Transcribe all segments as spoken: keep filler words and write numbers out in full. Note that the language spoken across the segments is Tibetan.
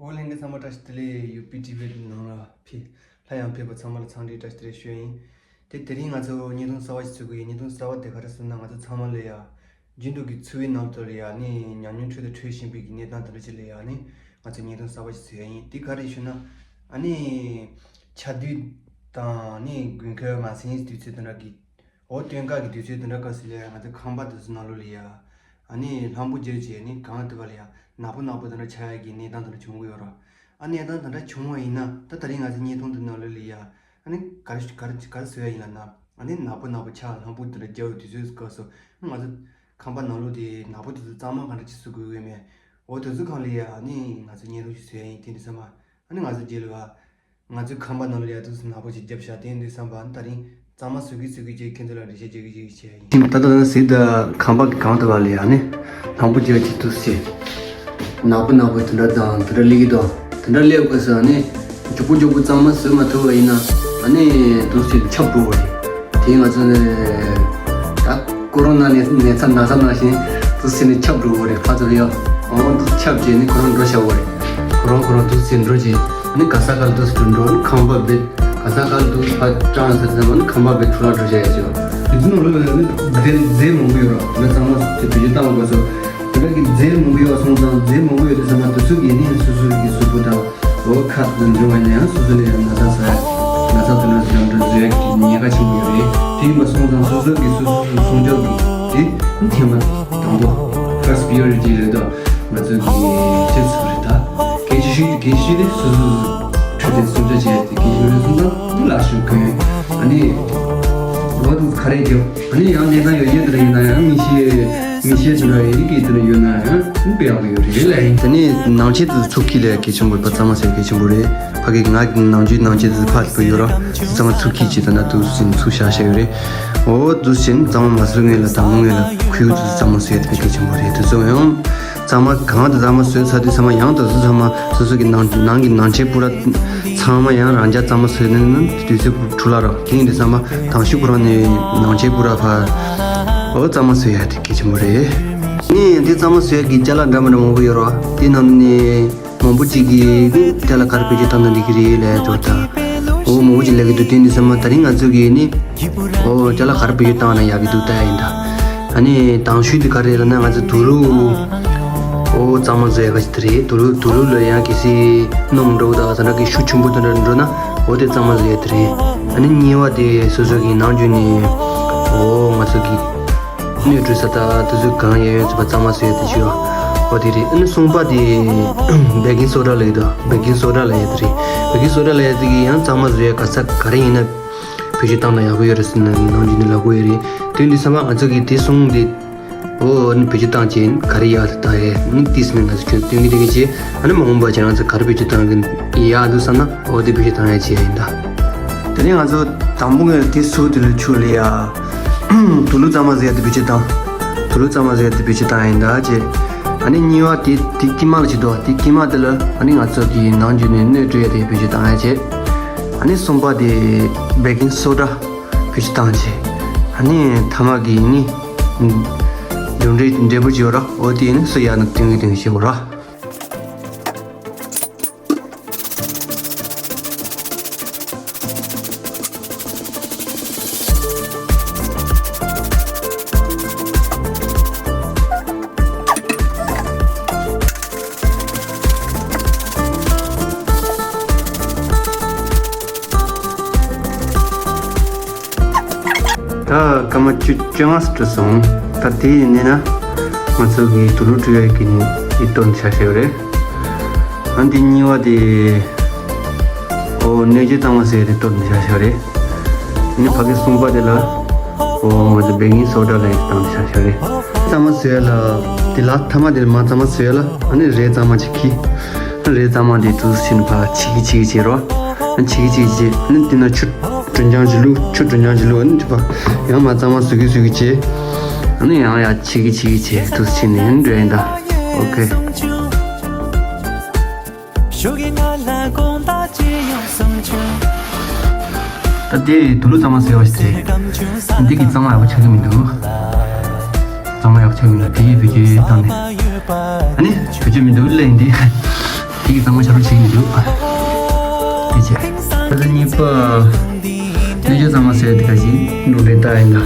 ཨོ་ལྷན་རྒྱས་ཚང་མ་བཀྲ་ཤིས་བདེ་ལེགས། ཡུ་པི་ཊི་ཝི་ནང་ལ་ཕེབས། སླར་ཡང་ཕེབས་པ་ཚང་མ་ལ་འཚམས་འདྲི་བཀྲ་ཤིས་བདེ་ལེགས་ཞུ་ཡ་ཡིན། དེ་དེ་རིང་ང་ཚོ་བརྙན་ཐུང་གསར་བ་ཞིག་བཟོ་གི་ཡིན། བརྙན་ཐུང་གསར་བ་དེ་ག་རེ་ཟེར་ན། ང་ཚོ་ཚང་མ་ལ་ཡ་རྒྱུན་དུ་གི་འཚོ་བའི་ནང་དུ་ལ་ཡ་ནི་ཉམས་མྱོང་འཕྲོད་དང་འཕྲོད་བཞིན་པའི་གི་གནས་སྟངས་དེ་འདྲ་ཅིག་ལ་ཡ་ནི་ང་ཚོ་བརྙན་ཐུང་གསར་བ་ཞིག་བཟོ་ཡ་ཡིན། དེ་ག་རེ་ཞུ་ན། ཨ་ནི་ཆར་དུས་དང་ནི་དགུན་ཁ་མ་ཟིན་དུས་ཚོད་དེ་འདྲ་གི་འོ་སྟོན་ཁ་གི་དུས་ཚོད་དེ་འདྲ་སྐབས་སུ་ལ་ཡ་ང་ཚོ་ཁང་པ་དེ་ཚོ་ནང་ལོགས་ལ་ཡ། ཨ་ནི་ལྷམ་བུ་སྦྱར་བྱས་ནི་གང་ཐུབ་པ་ལ་ཡ་ནག་པོ་ནག་པོ་དེ་འདྲ་ཆགས་ཡ་གི་གནས་སྟངས་དེ་འདྲ་བྱུང་གི་ཡོད་ར། ཨ་གནས་སྟངས་དེ་འདྲ་བྱུང་བ་ཡིན་ན་ད་ད་རིང་ང་ཚོ་བརྙན་ཐུང་དེ་ནང་ལོགས་ལ་ཡ། ཨ་ནི་ག་རེ་ག་རེ་ག་རེ་བཟོ་ཡ་ཡིན་ལབ་ན། ཨ་ནི་ནག་པོ་ནག་པོ་ཆགས་ལྷམ་བུ་དེ་འདྲ་སྦྱར་བའི་དུས་ཚོད་སྐབས་སུ་ང་ཚོ་ཁང་པ་ནང་ལོགས་དེ་ནག་པོ་དེ་ཚོ་གཙང་མ་གང་འདྲ་ཅིག་བཟོ་དགོས་ཡོད་མེད། འོ་དེ་ཚོ་སྒང་ལ་ཡ་ཨ་ནི་ང་ཚོ་བརྙན་ཐུང་ཞིག་བཟོ་ཡ་ཡིན། དེ་འདྲ་བསམ་པ། ཨ་ནི་ང་ཚོ་རྗེས་ལ་བ། ང་ཚོའི་ཁང་པ་ནང་ལ་ཡ་དུས་སུ་ནག་པོ་ཞིག་བརྒྱབ་བཞག་དེ་འདུག་བསམ་པ། ཨ་ནི་ད་རིང་གཙང་མ་བཟོ་གི་བཟོ་གི་བྱས་ཁྱེད་ཚོ་ལ་འགྲེལ་བཤད་རྒྱག་གི་རྒྱག་གི་བྱས་ཡིན། ད་ལྟ་ན་གཟིགས་ད་ཁང་པ་གང་དུ་བ་ལ་ཡ་ནི་ལྷམ་བུ་རྒྱག་གི་འདུག་ཟེར། ནག་པོ་ནག་པོ་དེ་འདྲ་དང་དེ་འདྲ་སླེབས་ཀྱི་འདུག་དེ་འདྲ་སླེབས་དགོས་སུ་ཨ་ནི་མགྱོགས་པོ་མགྱོགས་པོ་གཙང་མ་བཟོས་མ་ཐུབ་པ་ཡིན་ན་ཨ་ནི་འདུག་ཟེར་ཁྱབ་འགྲོ་བ་རེད། དེ་ང་ཚོ་ནི་ད་ཀོ་རོ་ན་ནད་ནད་ཚ་ན་ཚ་ནང་བཞིན་འདུག་ཟེར་ནི་ཁྱབ་འགྲོ་བ་རེད། ཕར་ཚུར་ཡ་འོང་འདུག་ཁྱབ་བྱས་ནི་ཁོ་རང་འགྲོ་བྱ་བ་རེད། ཁོ་རང་ཁོ་རང་འདུག་ཟེར་འགྲོ་བྱས། ཨ་ནི་ག་ས་ག་ལ་འདུག་སེ་འགྲོ་འགྲོ་ཁང་པ་བེད་ག་ས་ག་ལ་འདུག་ཕར་སྐྲངས་ཟེར་ཙམ་ཨ་ནི་ཁང་པ་བེད་འཕྲོ་བརླག་འགྲོ་བྱ་ཡ་ཅིག་ཡོད། དེ་ཚོ་ནང་ལོགས་ལ་ནི་རྫས་རྫས་མང་པོ་ཡོད་ར། ང་ཚང་མ་དེ་བེད་སྤྱོད་བཏང་དགོས་སོ། དེ་འདྲ་གི་རྫས་མང་པོ་ཡོད་སོང་ཙང་རྫས་མང་པོ་ཡོད་དུས་ཙམ་པ་དེ་ཚོ་གི་ནི་སོ་སོ་གི་གཟུགས་པོ་དང་འོ་ཁ་དང་འབྱུང་བ་ནི་ཡང་སོ་སོ་ལ་ཡང་ན་ཚ་ཟ་ཡ་ན་ཚ་དེ་འདྲ་ཟ་འདྲ་བཟོ་ཡ་གི་ཉེན་ཁ་ཆེན་པོ་ཡོད་རེད། དེ་ཡིན་པ་སོང་ཙང་སོ་སོ་གི་སོ་སོ་སྲུང་སྐྱོབ་ཀྱི་དེ་ནི་ཐེངས་མ་དང་པོ་first priority རེད་དོ། ང་ཚོའི་གི་ཆེད་ཚུལ་རེད་ད། གལ་ཆེ་ཤོས་དེ་གལ་ཆེ་ཤོས་དེ་སོ་སོ་འཕྲོད་བསྟེན་སྲུང་སྐྱོབ་བྱས་ཏེ་གལ་ཆེ་ཤོས་སོང་ཙང་ནི་ལག་ཤུབས་གོན། ཨ་ནི་ལོ་དུ་ག་རེ་རྒྱོབ། ཨ་ནི་ཡང་གནས་སྟངས་ཡོད་ཡོད་དེ་ཡིན་ན་ཡང་མི་ཤེས་མི་ཤེས་དེ་འདྲ་ཡོད་རིགས་ཀྱི་དེ་འདྲ་ཡོད་ན་ཡང་དཔེ་ཡག་པོ་ཡོད་རེད་ལ། དེ་ནས་ནང་ཆས་དེ་ཚུགས་ཀྱི་ལས་གལ་ཆེན་པོ་རེད་པ། གཙང་མ་ཟེར་གལ་ཆེན་པོ་རེད། ཕ་གི་ང་གི་ནང་ཆུའི་ནང་ཆས་དེ་ཚུ་ཕ་གི་ཡོད་ར། གཙང་མ་ཚུགས་ཀྱི་ཅི་ད་ན་དུ་སིན་ཚུགས་བཞག་བཞག་ཡོད་རེད། འོ་དུ་སིན་གཙང་མ་མ་བཟོས་ངེས་ལ་དང་མོ་ངེས་ལ་ཁུ་ཡུ་དུ་གཙང་མ་བཟོས་དེ་གལ་ཆེན་པོ་རེད། དུ་ཚོ་ཡང་གཙང་མ་གང་དུ་གཙང་མ་བཟོས་ཚར་དུས་ཚང་མ་ཡང་དུ་སུ་ཚང་མ་སོ་སོ་གི་ནང་ནང་གི་ནང་ཆས་པུ་ར་ཚང་མ་ཡང་རང་རྒྱ་གཙང་མ་བཟོས་ནས་ནི་དུས་ཚོད་འཕྲོ་བརླག་ར། དེ་ཡིན་དུས་ཚང་མ་དང་ཤུགས་པུ་ར་ནས་ནང་ཆས་པུ་ར་ཕ་འོ་གཙང་མ་བཟོས་ཡ་དེ་གལ་ཆེན་པོ་རེད། ནི་དེ་གཙང་མ་བཟོས་ཡ་གི་ཅ་ལག་འདྲ་མི་འདྲ་མང་པོ་ཡོད་ར། དེ་ནང་ནས་མང་པོ་ཅིག་གིས་ནི་ཅ་ལག་ག་རེ་བེད་སྤྱོད་བཏང་ན་འགྲིག་གི་རེད་ལབ་ཡ་ཅོག་ད། འོ་མང་པོ་ཅིག་ལབ་ཀྱི་འདུག་དེ་ནི་སེམས་མ་ད་རིང་ང་ཚོ་གིས་ནི་འོ་ཅ་ལག་ག་རེ་བེད་སྤྱོད་བཏང་ན་ཡག་གི་འདུག་ལྟ་ཡ་ཡིན་ད། ཨ་ནི་དང་ཤོས་དེ་ག་རེ་ལབ་ན་ང་ཚོ་དུག་ལོག་འོ་གཙང་མ་བཟོ་ཡ་ག་ཅིག་དེ་རེད། དུག་ལོག་དུག་ལོག་ལ་ཡང་གལ་སྲིད་སྣུམ་འགྲོ་ད་ད་འདྲ་གི་ཤུགས་ཆེན་པོ་དེ་འདྲ་འགྲོ་ན་འོ་དེ་གཙང་མ་བཟོ་ཡ་དེ་རེད། ཨ་ནི་གཉིས་པ་དེ་སོ་སོ་གི་ནང་རྒྱུ་ནི་འོ་ང་ཚོ་གི་སྣོད་བཀྲུ་ས་ད་དེ་ཚོ་གང་ཡང་ཡོད་ཚོད་པ་གཙང་མ་བཟོས་ཏེ་བྱོས། འོ་དེ་རེད། ཨ་ནི་གསུམ་པ་དེ་བེ་ཀིང་སོ་ཌ་ལབ་ཡོད་དོ། བེ་ཀིང་སོ་ཌ་ལབ་ཡོད་དེ་རེད། བེ་ཀིང་སོ་ཌ་ལབ་ཡོད་དེ་གི་ཡང་གཙང་མ་བཟོ་ཡ་ག་ས་ག་རེ་ཡིན་ན་བེད་སྤྱོད་བཏང་ན་ཡག་པོ་ཡོད་རེད་ཟེར་ནས་ནང་རྒྱུ་ནི་ལབ་དགོས་ཡོད་རེད། དེ་འདི་ཚང་མ་ང་ཚོ་གི་དེ་གསུམ་དེ་འོ་ནི་བེད་སྤྱོད་བཏང་བྱས་ག་རེ་ཡག་རེད་ད་ཡས་ནི་ཏིས་ནི་ང་ཚོ་ཁྱོད་སྟོན་གི་དེ་གི་བྱས། ཨ་ནི་མ་འོངས་པ་ཁྱེད་རང་ཚོ་ག་རེ་བེད་སྤྱོད་བཏང་གི་ཡག་འདུག་བསམ་ན་འོ་དེ་བེད་སྤྱོད་བཏང་ཡ་བྱས་ཡིན་ད། དེ་ནས་ང་ཚོ་དང་པོ་ངོས་དེ་སུ་དེ་ལ་ཆུ་ལ་ཡ། དུག་ལོག་གཙང་མ་བཟོ་ཡ་དེ་བེད་སྤྱོད་བཏང་། དུག་ལོག་གཙང་མ་བཟོ་ཡ་དེ་བེད་སྤྱོད་བཏང་ཡིན་ད་ཅེ། ཨ་ནི་གཉིས་པ་དེ་དེ་དཀྱིལ་མ་ལ་བྱེད་དོ། དེ་དཀྱིལ་མ་དེ་ལ་ཨ་ནི་ང་ཚོ་གི་ནང་རྒྱུ་ནས་སྣོད་བཀྲུ་ཡ་དེ་བེད་སྤྱོད་བཏང་ཡ་ཅེ། ཨ་ནི་གསུམ་པ་དེ་བེ་ཀིང་སོ་ཌ་བེད་སྤྱོད་བཏང་ཅེ། ཨ་ནི་ཐ་མ་གི་ནི་འབྲུ་འབྲས་འབྲས་བུ་བྱེད་ར། འོ་དེ་ནི་སུ་ཡ་ནི་དུང་གི་དུང་བྱེད་ར། ད་སྐར་མ་བཅུ་བཅོ་ལྔ་ཙམ་འགྲོ་སོང་། ད་དེ་ཡིན་ནི་ན་ང་ཚོ་གི་དུག་ལོག་བཀྲུ་ཡ་གི་ནི་ཡིད་གཏོར་ནི་ཆ་ཤས་རེད། ཨ་འདི་གཉིས་པ་དེ་ཨོ་སྣོད་བཅུད་གཙང་མ་ཟེར་ཡ་དེ་གཏོར་ནི་ཆ་ཤས་རེད། ཨ་ནི་ཕ་གི་གསུམ་པ་དེ་ལ་ཨོ་ང་ཚོ་བེ་ཀིང་སོ་ཌ་ལ་ཡིད་བཏང་ནི་ཆ་ཤས་རེད། གཙང་མ་ཟེར་ཡ་ལ་དེ་ལ་ཐ་མ་དེ་ལ་མ་གཙང་མ་ཟེར་ཡ་ལ་ཨ་ནི་རས་གཙང་མ་ཅིག་གི་རས་གཙང་མ་དེ་དུས་ཕྱིན་ཕ་ཆི་གི་ཆི་གི་བྱེད་རོགས། ཨ་ཆི་གི་ཆི་གི་བྱེད། ཨ་ནི་དེ་ན་ཆུ་དྲོན་ཆང་ཅིག་བླུགས། ཆུ་དྲོན་ཆང་ཅིག་བླུགས། ཨ་ནི་དེ་ཕ་ཡང་མ་གཙང་མ་བཟོ་གི་བཟོ་གི་བྱེད། ཨ་ནི་ཡང་ཡ་ཆི་གི་ཆི་གི་བྱེད། དུས་ཕྱིན་ནས་འགྲོ་ཡིན་ད། ཨོ་ཁེ། ད་དེ་དུག་ལོག་གཙང་མ་ཟེར་བ་ཞིག་རེད། འདི་གི་གཙང་མ་ཡག་པོ་ཆགས་ཀྱི་མི་འདུག་གཙང་མ་ཡག་པོ་ཆགས་ཀྱི་མི་འདུག་དེ་ཡི་བེད་སྤྱོད་བཏང་ནས། ཨ་ནི་བེད་སྤྱོད་མི་འདུག་ལས་འདི། དེ་གི་གཙང་མ་ཆ་རུ་བྱེད་ཀྱི་འདུག་དེ་བྱས། ད་ལྟ་གཉིས་པ། གནས་མཆོག་གཙང་མ་ཟེར་དེ་ག་ཞིག་འདུག་རེད་ད་ཡིན་ད།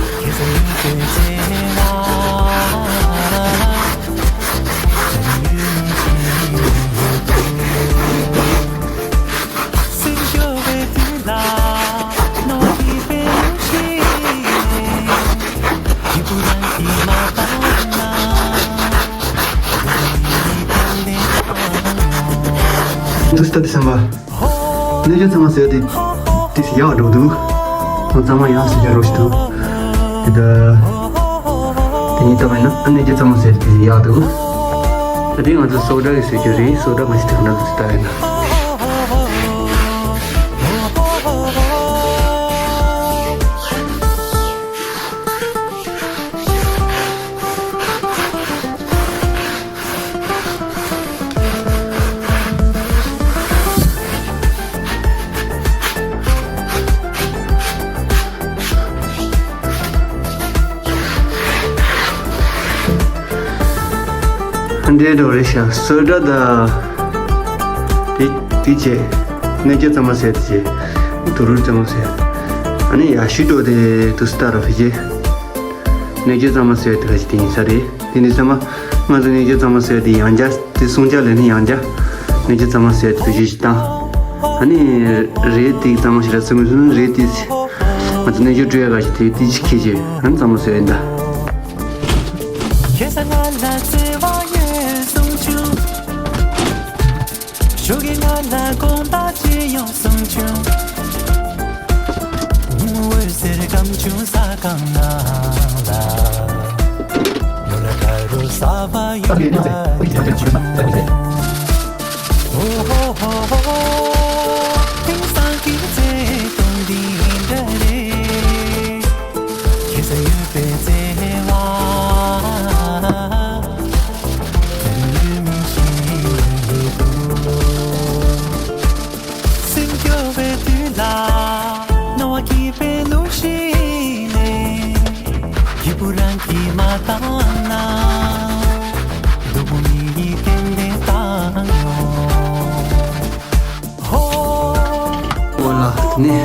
འདུག་སྟབས་བདེ་སེམས་པ། གནས་མཆོག་གཙང་མ་ཟེར་དེ་དེ་ཡག་འགྲོ་འདུག་ང་གཙང་མ་ཡག་ཟེར་རྒྱུ་རོ་ཞིག་འདུག་དེ་ད། དེ་ཉིད་ལྟ་བ་ཡིན་ན་ཨ་གནས་མཆོག་གཙང་མ་ཟེར་དེ་ཡག་འདུག་ད་དེ་ང་ཚོ་སོག་སྒྲ་གི་ཟེར་རྒྱུ་རེད། སོག་སྒྲ་མ་ཤེས་དེ་ག་འདྲ་འདུག་ཟེར་ལྟ་ཡིན་ན། འདྲེ་འགྲོ་རེད་ཤག་སོ་སྒྲ་ད། དེ་དེ་བྱས། གནས་མཆོག་གཙང་མ་ཟེར་དེ་བྱས། དུ་རུ་གཙང་མ་ཟེར། ཨ་ནི་ཡ་ཤུ་འགྲོ་དེ་དུ་སྟ་ར་ཕི་བྱས། གནས་མཆོག་གཙང་མ་ཟེར་དེ་ག་ཞིག་དེ་ཡིན་ས་རེད། དེ་འདྲ་ཚང་མ་ང་ཚོ་གནས་མཆོག་གཙང་མ་ཟེར་དེ་ཡང་བསྐྱར་དེ་སྲུང་བྱ་ལས་ནི་ཡང་བསྐྱར་གནས་མཆོག་གཙང་མ་ཟེར་དེ་བེད་སྤྱོད་ཅིག་བཏང་། ཨ་ནི་རེད་དེ་གཙང་མ་ཞིག་ར་སེམས་སུ་རེད་དེ་ང་ཚོ་གནས་མཆོག་སྤྲོད་ཡ་ག་ཞིག་དེ་དེ་ཅིག་ཁྱེད་ཀྱིས་ཨ་ནི་གཙང་མ་ཟེར་ཡིན་ད། ཁྱེད་ས་ང་ལ་བརྩེ་བ་ཡོད་གསུང་བྱུང་། ཞོགས་ཀྱི་ང་ལ་དགོངས་དག་ཅི་ཡོང་གསུང་བྱུང་། འོད་ཟེར་སྐམ་བྱུང་ས་གང་ན་ལ། ལོ་ལ་ད་རུ་ས་བ་ཡོད་ན་བྱུང་། ཧོ་ཧོ་ཧོ་ཧོ། དེང་སང་གི་བརྩེ་དུང་འདི་འདྲ་རེད། ཁྱེད་ས་ཡོད་པའི་བརྩེ་བ། དེ་ལུས་མི་ཤེས་ཡོད་དུ། སེམས་སྐྱོ་བའི་དུས་ལ། རྣ་བ་སྐྱིད་པའི་གླུ་ཞིག་ལས། སྐྱིད་པོ་རང་གིས་མ་བཏང་ན། སྡུག་པོ་མི་ཡིས་གཏན་གཏན་བཏང་ཡོང་། ཧོ། ཨོ་ལ་དེ་ནས་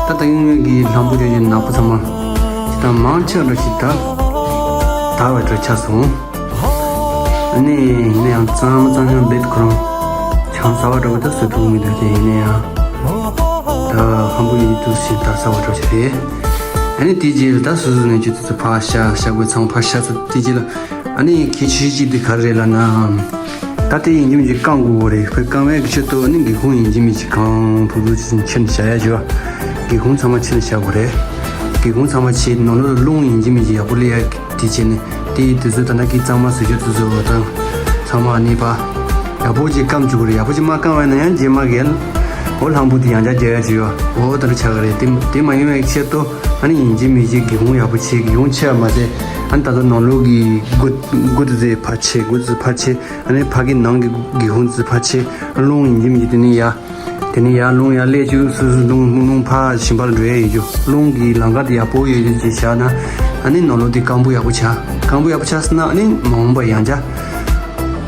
ད་ལྟ་ཡུན་ངོས་ཀྱི་ལྷམ་པོ་ཡོད་ཀྱི་ནག་པོ་ཚང་མ་ད་མང་ཆེ་བ་ཞིག་ད་དར་བ་འདྲ་ཆགས་སོང་། ཨ་ནི་ཡིན་ན་ཡང་གཙང་མ་གཙང་ཡང་འབེད་ཁོ་རང་ཆང་ཟ་བ་འདྲ་བོ་ད་བཟོ་ཐུབ་མི་འདུག་དེ་ཡིན་ན་ཡང་ད་ལྷམ་པོ་ཡོད་ཀྱི་དུས་ཞིག་དར་ཟ་བ་འདྲ་ཞིག་རེད། ཨ་ནི་དེ་རྗེས་ལ་ད་སོ་སོ་ནས་ཅི་ཙི་ཕར་བཞག་བཞག་དགོས་ཚང་ཕར་བཞག་ཚར་དེ་རྗེས་ལ། ཨ་ནི་གལ་ཆེ་ཤོས་གཅིག་དེ་ག་རེ་རེད་ལབ་ན། ད་དེ་ཡིན་གཅིག་མིན་གཅིག་བཀང་དགོས་རེད། ཁོས་བཀང་བའི་གི་ཆེད་དུ་ཨ་ནི་སྒེའུ་ཁུང་ཡིན་གཅིག་མིན་གཅིག་གང་ཐུབ་ཐུབ་ཕྱིར་བཞག་ཡ་བྱོས། སྒེའུ་ཁུང་ཚང་མ་ཕྱིར་བཞག་དགོས་རེད། སྒེའུ་ཁུང་ཚང་མ་ཕྱིར་ནང་ལོགས་ལ་རླུང་ཡིན་གཅིག་མིན་གཅིག་ཡག་པོ་སླེབས་ཡ་དེ་བྱས་ནས་དེ་དུས་ཚོད་ད་ནང་གི་གཙང་མ་བཟོ་རྒྱུ་དུས་ཚོད་འོ་དང་ཚང་མ་ཨ་ནི་ཕར་ཡག་པོ་ཅིག་བཀང་བཅུག་དགོས་རེད། ཡག་པོ་ཅིག་མ་བཀང་བ་ཡིན་ན་ཡང་རྗེས་མ་གི་འོ་ལྷམ་པོ་དེ་ཡང་བསྐྱར་རྒྱག་ཡ་བྱོས། འོ་ད་རུ་ཆགས་ཀྱི་རེད། དེ་དེ་མ་ཡོང་བའི་ཆེད་དུ་ཨ་ནི་ཡིན་གཅིག་མིན་གཅིག་སྒེའུ་ཁུང་ཡག་པོ་ཕྱེ། སྒེའུ་ཁུང་ཕྱེ་བ་མ་ཟད་ཨ་ནི་ད་ལྟ་ནང་ལོགས་ཀྱི་སྒོ་སྒོ་དེ་ཚོ་ཕར་ཕྱེ། སྒོ་དེ་ཚོ་ཕར་ཕྱེ། ཨ་ནི་ཕ་གི་ནང་གི་སྒེའུ་ཁུང་ཚོ་ཕར་ཕྱེ། རླུང་ཡིན་གཅིག་མིན་གཅིག་དེ་ནས་ཡར་དེ་ནས་ཡར་རླུང་ཡར་སླེབས་བཅུག་སོ་སོ་རླུང་རླུང་ཕར་ཞིང་པར་འགྲོ་ཡ་ཡོད་རྒྱུ། རླུང་གི་ལམ་ཁ་དེ་ཡག་པོ་ཡོད་རྒྱུ་ཅིག་བཞག་ན་ཨ་ནི་ནང་ལོགས་དེ་སྐམ་པོ་ཡག་པོ་ཆགས། སྐམ་པོ་ཡག་པོ་ཆགས་སོང་ན་ཨ་ནི་མ་འོངས་པ་ཡང་བསྐྱར་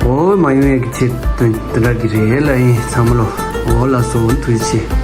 འོ་མ་ཡོང་ཡ་གི་ཆེད་དུ་དེ་འདྲ་གི་རེད་ལ་ཡིན་ཚང་མ་ལོ། འོ་ལགས་སོ། ཐུགས་རྗེ་ཆེ།